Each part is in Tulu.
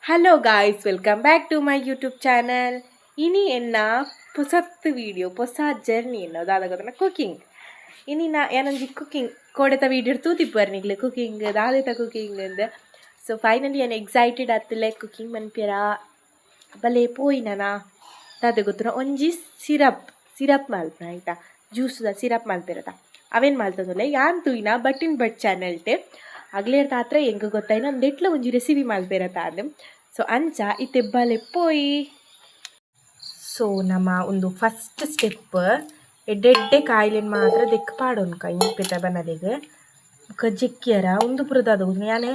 Hello guys, welcome back to my YouTube channel. ಇನಿ ಎನ್ನ ಪೊಸತ್ ವೀಡಿಯೋ, ಪೊಸ ಜರ್ನಿ ಎನ್ನ ದಾದ ಗೊತ್ತನ ಕುಕಿಂಗ್. ಇನಿ ನಾ ಏನೊಂಜಿ ಕುಕಿಂಗ್ ಕೋಡೆತ ವೀಡಿಯೋ ತೂತಿಪ್ಪರ್ ನಿಗ್ಲೆ ಕುಕಿಂಗ್ ದಾದೆತ ಕುಕಿಂಗ್ ಅಂದ್. ಸೊ ಫೈನಲಿ ಯಾನ್ ಎಕ್ಸೈಟೆಡ್ ಆತುಲ್ಲೆ ಕುಕಿಂಗ್ ಮನ್ಪಿಯರ. ಬಲೆ ಪೋಯಿನನ ದಾದ ಗೊತ್ತುನ ಒಂಜಿ ಸಿರಪ್ ಸಿರಪ್ ಮಲ್ಪುನ ಆಯ್ತಾ, ಜ್ಯೂಸ್ದ ಸಿರಪ್ ಮಲ್ಪೆರತ ಅವೇನು ಮಲ್ತೊಂದುಲ್ಲೆ. ಯಾನ್ ತೂಯಿನ ಬಟ್ಟಿನ್ ಬಟ್ ಚಾನೆಲ್ಟ್ ಅಗ್ಲೇರ್ದ ಆತ್ರ ಎಂಕ್ ಗೊತ್ತಾಯಿನ ಒಂದೆಟ್ಲ ಒಂಜಿ ರೆಸಿಪಿ ಮಲ್ಪೆರತ ಅಂದ್. ಸೊ ಅಂಚ ಇತ್ತೆ ಬಲೆ ಪೋಯಿ. ಸೊ ನಮ ಉಂದು ಫಸ್ಟ್ ಸ್ಟೆಪ್ ಎಡ್ಡೆ ಎಡ್ಡೆ ಕಾಯಿಲೆನ್ ಮಾತ್ರ ದೆಕ್ಕ್ ಪಾಡೊನ್ಕ ಇಂಪೆತ ಬನಲೆಗ್ ಬೊಕ ಜೆಕ್ಕಿಯರ. ಉಂದು ಪೂರ ದಾದ ಯಾನ್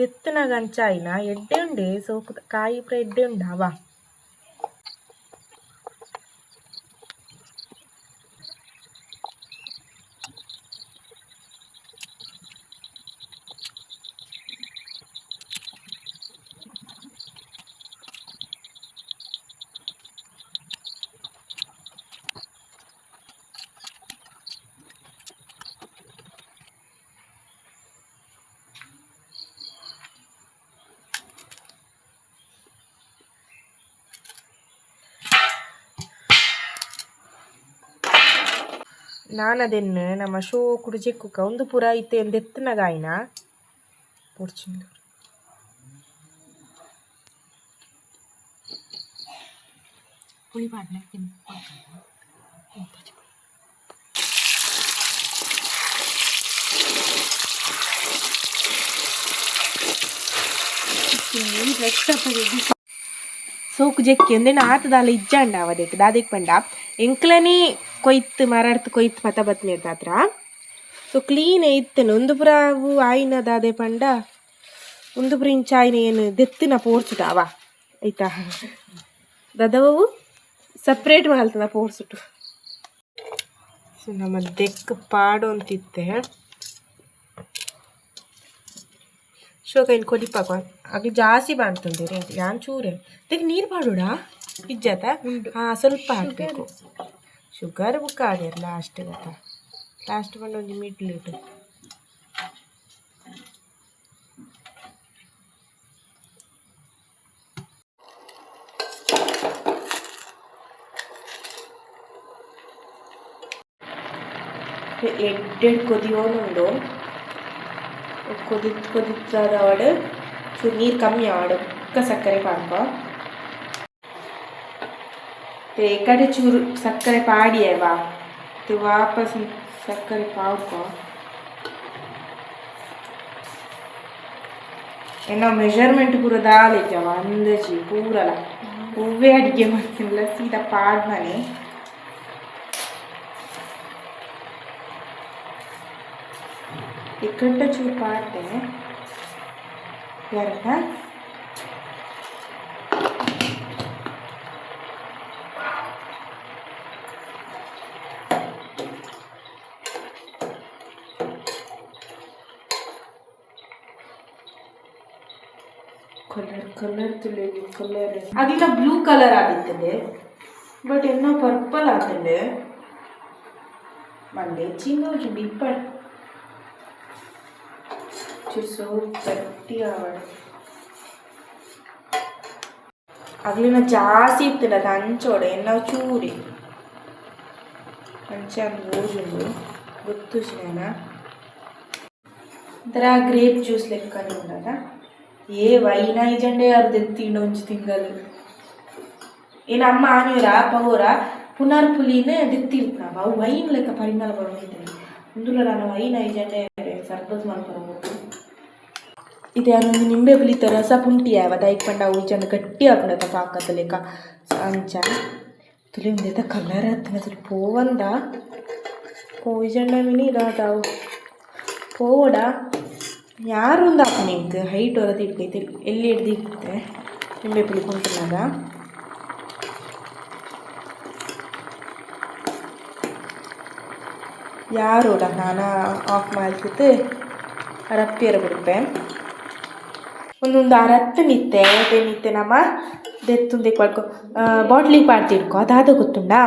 ದೆತ್ತುನಗ ಅಂಚ ಆಯಿನ ಎಡ್ಡೆ ಉಂಡೆ ಸೋಕು ಕಾಯಿ ಪೂರ ಎಡ್ಡೆ ಉಂಡಾವ. ನಾನದೆನ್ ನಮ್ಮ ಶೋಕುಡು ಜೆಕ್ಕುಕ ಉಂದು ಪೂರ ಇತ್ತೆ ದೆತ್ತುನಗ ಆಯಿನ ಪೊರ್ಚಿಂದು. ಪುಳಿ ಪಾಡ್ಲೆ. ಸೋಕು ಜೆಕ್ಕಿ ಉಂದೆನ್ ಆತ್ ದಾಲ ಇಜ್ಜಾಂಡ ಅವದೆಟ್ ದಾದೆಕ್ ಪಂಡ ಎಂಕ್ಲನೇ ಕೊಯ್ತ್ ಮರಡ್ತ್ ಕೊಯ್ತ್ ಪತ ಬತ್ತ್ನೇರ್ದಾತ್ರ. ಸೊ ಕ್ಲೀನ್ ಇತ್ತುಂಡು. ಉಂದು ಪೂರ ಅವು ಆಯಿನ ದಾದೆ ಪಂಡ ಉಂದು ಪೂರ ಇಂಚ ಆಯಿನ ಏನು ದೆತ್ತಿನ ಪೋರ್ಚುಟ ಅವ ಆಯ್ತಾ ದಾದವು ಸಪ್ರೇಟ್ ಮಲ್ತದ ಪೋರ್ಸುಟು. ಸೊ ನಮ್ಮ ದೆಕ್ ಪಾಡೊಂತಿತ್ತೆ ಶೋಕ ಇನ್ ಕೊಲಿಪಾಕ ಅಗ್ಲು ಜಾಸ್ತಿ ಬಾಣ್ತುಂಡೇರು ಯಾನ್ ಚೂರೆ ದೆಕ್ ನೀರು ಪಾಡೋಡಾ ಇಜ್ಜಾತ. ಹಾಂ, ಸ್ವಲ್ಪ ಹಾಕಬೇಕು ಶುಗರ್. ಬುಕ್ಕ ಆಡ್ಯಾರ ಲಾಸ್ಟ್ ಗತ ಲಾಸ್ಟ್ ಪಂಡ ಒಂಜಿ ಮಿಡ್ಲ್ ಇಟ್ಟು. ಎಡ್ಡೆಡ್ ಕೊದಿಯೋನುಂಡು. ಕೊದಿತ್ ಕೊದಿತ್ತಾದವಡು ಚೂರು ನೀರು ಕಮ್ಮಿ ಆವಡು. ಬೊಕ್ಕ ಸಕ್ಕರೆ ಪಾಡ್ಪ. ಕಡೆ ಚೂರು ಸಕ್ಕರೆ ಪಾಡಿಯವಾ ವಾಪಸ್ ಸಕ್ಕರೆ ಪಾಡ್ಕ. ಎನ್ನ ಮೆಜರ್ಮೆಂಟ್ ಪೂರ ದಾಲ ಇಜ್ಜವ, ಅಂದಾಜಿ ಪೂರಲ. ಒವ್ವೇ ಅಡಿಗೆ ಮಾಡ್ತಿಲ್ಲ ಸೀದಾ ಪಾಡ್ನನೆ. ಇಕ್ಕಟ್ಟ ಚೂರು ಪಾಡ್ದೆ ಯಾರತ್ತ. ಕಲರ್ ಕಲರ್ ತುಳಿದು ಕಲರ್ ಅಗಿನ ಬ್ಲೂ ಕಲರ್ ಆದಿತ್ತಂಡೆ, ಬಟ್ ಎನ್ನ ಪರ್ಪಲ್ ಆತಂಡೆ. ಮಂಡೆ ಚಿನ್ನೋಜು ಬಿಪ್ಪಡ್ ಚೂರು ಸೋಪ್ ಗಟ್ಟಿ ಆವಡ್. ಅಗ್ಲಿನ ಜಾಸ್ತಿ ಇತ್ತುಂಡ ಅದು ಅಂಚೋಡೆ ಎನ್ನ ಚೂರಿ ಅಂಚೆ ಅಂದ್ ಓಜುಂಡು ಗೊತ್ತುಜಿನೇನ. ಒಂಥರ ಗ್ರೇಪ್ ಜ್ಯೂಸ್ ಲೆಕ್ಕನೆ ಉಂಡದ. ಏ ವೈನ ಇಜಂಡೆ ಯಾರು ದೆತ್ತಿಂಡ ಒಂಜಿ ತಿಂಗಲ್ ಏನ ಅಮ್ಮ ಆನಿಯರ ಪಗೋರ ಪುನರ್ ಪುಲಿನ ದೆತ್ತಿರ್ತಾವ. ಅವು ವೈನ್ ಲೆಕ್ಕ ಪರಿಮಳ ಬರೋದಿದೆ. ಉಂದುಲ ನಾನು ವೈನ್ ಐಜಂಡೆ ಸರ್ಬತ್ ಮಲ್ಪರ. ಇದೆ ಒಂಜಿ ನಿಂಬೆ ಪುಲಿತ ರಸ ಪುಂಟಿ ಆವ. ದಾಯೆಗ್ ಪಂಡ ಅವು ಇಜ್ಜಂಡ ಗಟ್ಟಿ ಆಪುಂಡತ ಪಾಕದ ಲೆಕ್ಕ. ಅಂಚ ತುಲೆ ಉಂದೆತ ಕಲರ್ ಆತುಂಡ ಅಸಲು ಪೋವಂದ ಪೋಯಿಜಂಡ ಮಿನಿ ದಾದಾವು ಪೋವಡ ಯಾರು ಒಂದು ಆಪುಂಡು ಎಂಕ್ ಹೈಟ್ ಒರ ತಿರ್ಗೈತೆ ಎಲ್ಲಿ ಹಿಡ್ದಿತ್ತೆ ನಿಂಬೆ ಪುಳಿ ಪುಂಟುನಗ. ಯಾರೋಡ ನಾನ ಆಫ್ ಮಲ್ತಿತ್ತು ರಪ್ಪಿಯರ ಬುಡ್ಪೆ. ಒಂದೊಂದು ಅರತ್ತು ನಿತ್ತೆ ನಿತ್ತೆ ನಮ್ಮ ದೆತ್ತುಂದೆಕ್ ಪಾಡ್ಕೊ ಬಾಟ್ಲಿಗೆ ಪಾಡ್ತಿಡ್ಕೊ. ಅದಾದ ಗೊತ್ತುಂಡಾ,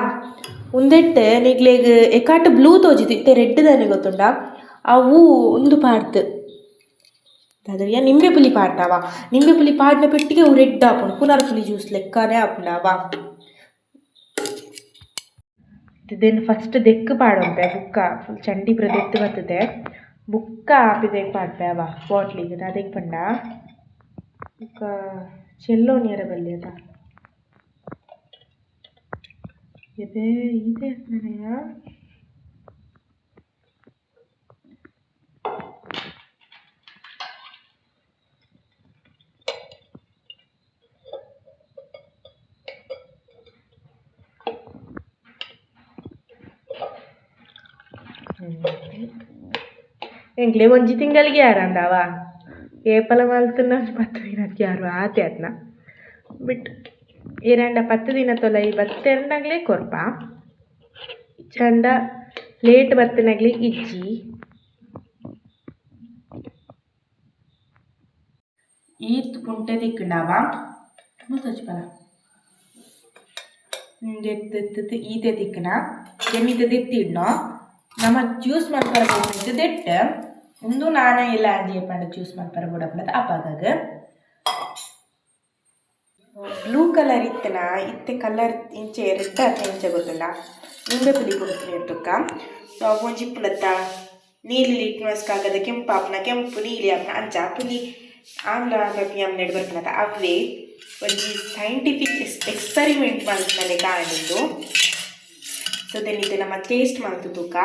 ಉಂದೆಟ್ ನಿಗ್ಲೆಗ್ ಎಕಾಟ್ ಬ್ಲೂ ತೋಜಿದು ಇತ್ತೆ ರೆಡ್ ದಾನೆ ಗೊತ್ತುಂಡಾ. ಅವು ಉಂದು ಪಾಡ್ದು ದಾದವಿಯ ನಿಂಬೆ ಪುಲಿ ಪಾಡ್ತಾವ. ನಿಂಬೆ ಪುಲಿ ಪಾಡಿನ ಪೆಟ್ಟಿಗೆ ಅವು ರೆಡ್ ಆಪುಂಡು, ಪುನರ್ ಪುಲಿ ಜ್ಯೂಸ್ ಲೆಕ್ಕನೇ ಆಪುಂಡವ. Then first ದೆಕ್ಕ್ ಪಾಡೊಂಪೆ, ಬುಕ್ಕ ಫುಲ್ ಚಂಡಿ ಪೂರ ದೆತ್ತ್ ಬತ್ತದೆ. ಬುಕ್ಕ ಆಪಿದೆಗ್ ಪಾಡ್ಪೆ ಅವ ಬಾಟ್ಲಿಗ್. ದಾದೆಗ್ ಪಂಡ ಬುಕ್ಕ ಚೆಲ್ಲೊನಿಯರ ಬಲ್ಲಿ ಅತ. ಎದೆ ಈತೆ ಅತ್ನನೆಯ. ಎಂಕ್ಲೆ ಒಂಜಿ ತಿಂಗಳಿಗೆ ಯಾರಂದವ ಏಪಲ ಮಲ್ತುನ 10 ದಿನಕ್ಕೆ ಯಾರು ಆತೆ ಅತ್ನ ಬಿಟ್ ಏರಂಡ 10 ದಿನ ತೊಲೈ ಬತ್ತೆರ್ನಗ್ಲೇ ಕೊರ್ಪ ಚಂಡ ಲೇಟ್ ಬತ್ತನಗ್ಲಿ ಇಜ್ಜಿ. ಈತ್ ಪುಂಟೆ ತಿಕ್ಕುಂಡವ ಮುಲ್ತೊಜ್ಪಲ ಈತೆ ತಿಕ್ಕನ ಕೆಮ್ಮಿತ ದೆತ್ತಿಡ್ನೋ ನಮ್ಮ ಜ್ಯೂಸ್ ಮಲ್ಪರ ಬೋಡಿತ್ತು ದೆಟ್ಟ ಉಂದು ನಾನ ಇಲ್ಲ ಅಂಜಿ ಪಂಡ ಜ್ಯೂಸ್ ಮಲ್ಪರ ಬೋಡಪ್ಪನದ ಅಪಗಾಗ ಬ್ಲೂ ಕಲರ್ ಇತ್ತನ ಇತ್ತೆ ಕಲರ್ ಇಂಚೆ ರೆಡ್ ಆತ ಇಂಚೆ ಗೊತ್ತುಂಡ ನಿಂಬೆ ಪುಲಿ ಕೊಡ್ತೀನಿ ತುಕ್ಕ. ಸೊ ಅವು ಒಂಜಿ ಇಪ್ಪುನತ್ತ ನೀಲಿ ಲಿಟ್ಮಸ್ ಕಾಗದ ಕೆಂಪು ಆಪುನ, ಕೆಂಪು ನೀಲಿ ಆಪುನ ಅಂಚ ಪುಲಿ ಆಮ್ಲ ಅಮ್ನೆಡ್ ಬರ್ಪುನತ ಅವೇ ಒಂಜಿ ಸೈಂಟಿಫಿಕ್ ಎಕ್ಸ್ಪೆರಿಮೆಂಟ್ ಮಲ್ಪುನ ಕಾಂಡುಂಡು. ಸೊ then ಇತ್ತೆ ನಮ್ಮ ಟೇಸ್ಟ್ ಮಲ್ತು ತೂಕ.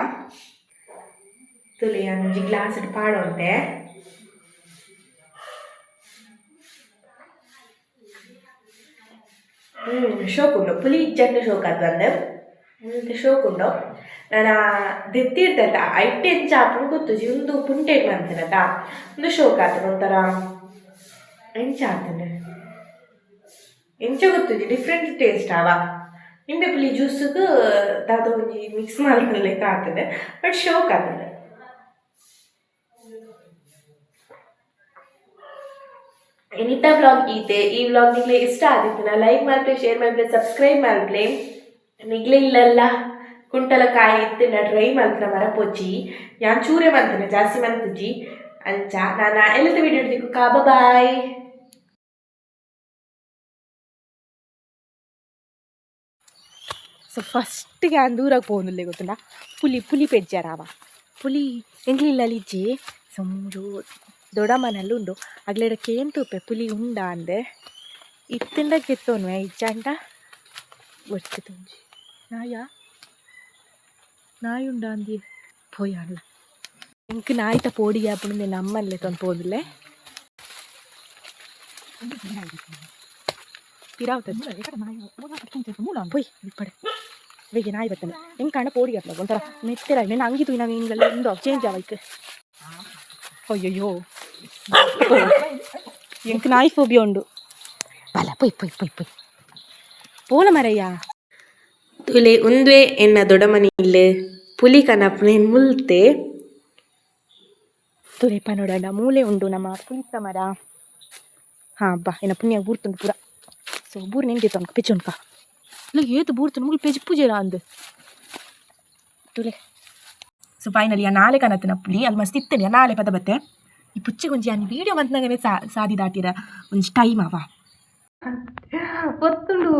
ತುಲೆ ಒಂಜಿ ಗ್ಲಾಸ್ ಪಾಡೊಂತೆ. ಶೋಕುಂಡು ಪುಲಿ ಇಜ್ಜಂಡ ಶೋಕ್ ಅದು ಅಂದ್ ಶೋಕುಂಡು. ನಾನ ದೆತ್ತಿಡ್ದತ್ತ ಐಟ್ ಎಂಚ ಆಪುಂಡು ಗೊತ್ತುಜಿ. ಉಂದು ಪುಂಟೆಡ್ ಮಂತಿನತ ಉಂದು ಶೋಕ್ ಆತುಂಡು ಒಂಥರ ಎಂಚ ಆತುಂಡು ಎಂಚ ಗೊತ್ತುಜಿ, ಡಿಫ್ರೆಂಟ್ ಟೇಸ್ಟ್ ಆವ. ನಿಂಬೆ ಪುಲಿ ಜ್ಯೂಸ್ಗ್ ದಾದ ಒಂಜಿ ಮಿಕ್ಸ್ ಮಲ್ತಿನ ಲೆಕ್ಕ ಆತುಂಡು, ಬಟ್ ಶೋಕ್ ಆತುಂಡು. ಇನಿತ ವ್ಲಾಗ್ ಈತೆ. ಈ ವ್ಲಾಗ್ ನಿಗ್ಲೆ ಇಷ್ಟ ಆದಿತ್ತಿನ ಲೈಕ್ ಮಲ್ಪಲೆ, ಶೇರ್ ಮಲ್ಪಲೆ, ಸಬ್ಸ್ಕ್ರೈಬ್ ಮಲ್ಪಲೆ. ನಿಗ್ಲೆ ಇಲ್ಲಲ್ಲ ಕುಂಟಲಕಾಯಿ ಇತ್ತಿನ ಟ್ರೈ ಮಲ್ತಿನ ಮರಪೊಚ್ಚಿ ಯಾನ್ ಚೂರೆ ಮಲ್ತಿನ ಜಾಸ್ತಿ ಮಲ್ತಿಜಿ ಅಂಚ. ನಾನು ಎಲ್ಲದ ವಿಡಿಯೋ ತಿಕ್ಕು. ಬಾಯ್. ಸೊ ಫಸ್ಟಿಗೆ ಆನ್ ದೂರಾಗ ಪೋವೊಂದುಲ್ಲೆ ಗೊತ್ತುಂಡ ಪುಲಿ ಪುಲಿ ಪೆಜ್ಜಾರಾವ ಪುಲಿ ಎಂಕ್ಲಿಲ್ಲಲ್ಲಿ ಇಜ್ಜಿ. ಸೊ ಮೂಲು ದೊಡ್ಡಮ್ಮನಲ್ಲಿ ಉಂಡು ಅಗ್ಲೆಡ ಕೇನ್ ತೂಪೆ ಪುಲಿ ಉಂಡಾ ಅಂದೆ. ಇತ್ತಿಂಡ ಕೆತ್ತೊನ್ವೆ, ಇಜ್ಜಾಂಡ ಒರ್ತಿ ಒಂಜಿ ನಾಯ ನಾಯಿ ಉಂಡಾ ಅಂದಿ ಪೋಯಾನ್ಲ. ಎಂಕ್ ನಾಯಿತ ಪೋಡಿಗೆ ಆಪುಂಡು ನಮ್ಮಲ್ಲೇ ತೊಂದು ಪೋದುಲ್ಲೆ ಪಿರಾವ್ ಪೋಯ್ ಇಪ್ಪಡೆ ಬೇಗ ನಾಯಿ ಬರ್ತನೆ. ಎಂಕಾಂಡ ಪೋಡಿಗೆ ಆಪುಂಡು ಒಂಥರ ಮೆತ್ತೆರ ನೆನ್ನ ಅಂಗಿ ತೂಯಿನ ಮೀನುಗಳು ಉಂದು ಚೇಂಜ್ ಆವೈಕ್. ಅಯ್ಯಯ್ಯೋ, ಎಂಕ್ ನಾಯಿ ಫೋಬಿಯಾ ಉಂಡು. ಬಲ ಪೊಯ್ ಪೊಯ್ ಪೊಯ್ ಪೊಯ್ ಪೋಲ ಮರಯ್ಯ. ತುಲೆ ಉಂದ್ವೆ ಎನ್ನ ದೊಡಮನಿ ಇಲ್ಲು ಪುಲಿ ಕನಪುನೆ ಮುಲ್ತೆ. ತುಲೆ ಪನೊಡಂಡ ಮೂಲೆ ಉಂಡು ನಮ್ಮ ಪುಲಿತ ಮರ. ಹಾ ಬಾ ಎನ್ನ ಪುಣ್ಯ ಬೂರ್ತುಂಡು ಪೂರ. ಸೊ ಬೂರ್ ನೆಂದಿತ್ತು ಅನ್ಕ ಪಿಚ್ಚುನ್ಕ ಇಲ್ಲ ಏತು ಬೂರ್ತುಂಡು ಮುಗುಲು ಪೆಜ್ ಪೂಜೆರ ಅಂದ್ ತುಲೆ. ಸೊ ಫೈನಲಿ ಆ ನಾಳೆ ಕನತಿನ ಪುಲಿ ಅಲ್ಲಿ ಮಸ್ತ್ ಇತ್ತನೆ ನಾಳೆ ಪದ ಬತ್ತೆ. ಈ ಪುಚ್ಚೆಗೊಂಜಿ ಅನ್ ವೀಡಿಯೋ ಮಂತ್ನಾಗನೆ ಸಾದಿ ದಾಟಿರ ಒಂಜಿ ಟೈಮ್ ಅವ ಗೊತ್ತುಂಡು.